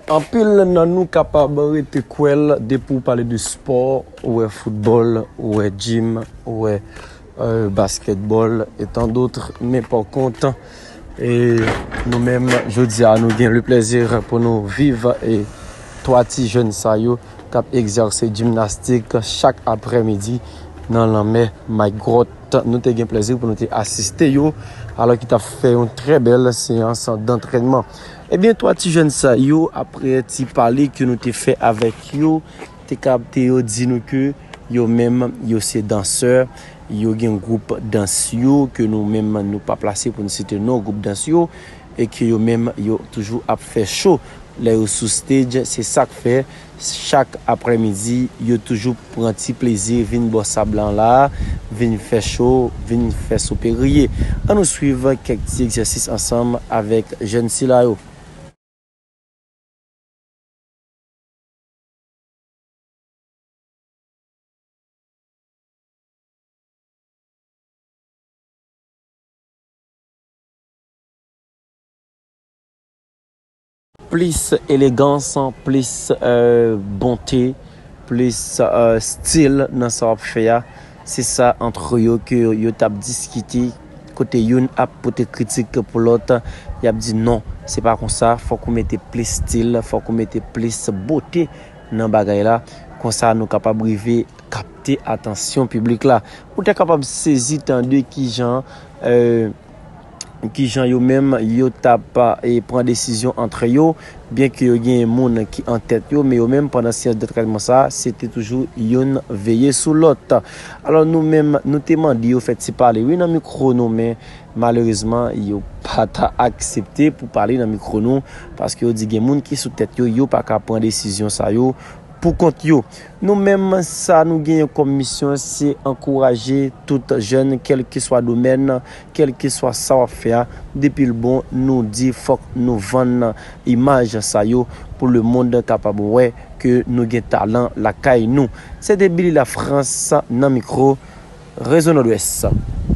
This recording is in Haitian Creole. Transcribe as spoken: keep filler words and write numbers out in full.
Anpil nan nou kapab rete kwè l depi w pale de spò, ou wè foutbòl, ou wè gym, ou wè euh, basketball et tant d'autres, men pa kont, e nou menm, jodi a, nou gen le plèzi pou nou viv e twa ti jèn sa yo k ap egzèse jimnastik chak aprèmidi nan lanmè Magròt. Nou te gen plèzi pou nou te asiste yo, alò ki t ap fè yon trè bèl seyans dantrènman. Ebyen, twa ti jèn sa yo, apre ti pale ke nou te fè avèk yo, te kapte yo di nou ke yo menm, yo se dansè, yo gen gwoup dans yo ke nou menm nou pa plase pou n site non gwoup dans yo, e ke yo menm yo toujou ap fè cho lè yo sou stage. Se sa k fè chak aprèmidi yo toujou pran ti plezi vin bò sab lan la, vin fè cho, vin fè sope riye. Ann nou swiv kèk ti egzèsis ansanm avèk jèn sila yo. Plis elegans, plis euh, bonte, plis euh, stil nan sa w ap fè a. Se sa ant yo ke yo t ap diskite, kote youn ap pote kritik pou lòt, y ap di non, se pa konsa, fòk ou mete plis stil, fòk ou mete plis bote nan bagay la. Konsa nou kapab rive kapte atansyon piblik la. Ou ta kapab sezi tande kijan euh, kijan yo menm yo t ap e, pran desizyon ant yo, byen ke yo gen moun ki an tèt yo, men yo menm pandan seyans dantrènman sa, se te toujou youn veye sou lòt. Alò nou menm, nou te mande yo fè ti pale wi nan mikwo nou, men malerezman, yo pa ta aksepte pou pale nan mikwo nou, paske yo di gen moun ki sou tèt yo, yo pa ka pran desizyon sa yo pou kont yo. Nou menm, sa nou genyen kòm misyon, se ankouraje tout jèn, kèlkeswa domèn, kèlkeswa sa w ap fè a, depi l bon, nou di fòk nou vann imaj sa yo pou lemonn kapab wè ke nou gen talan lakay nou. Se te Billy Lafrance nan mikwo Rezo Nòdwès.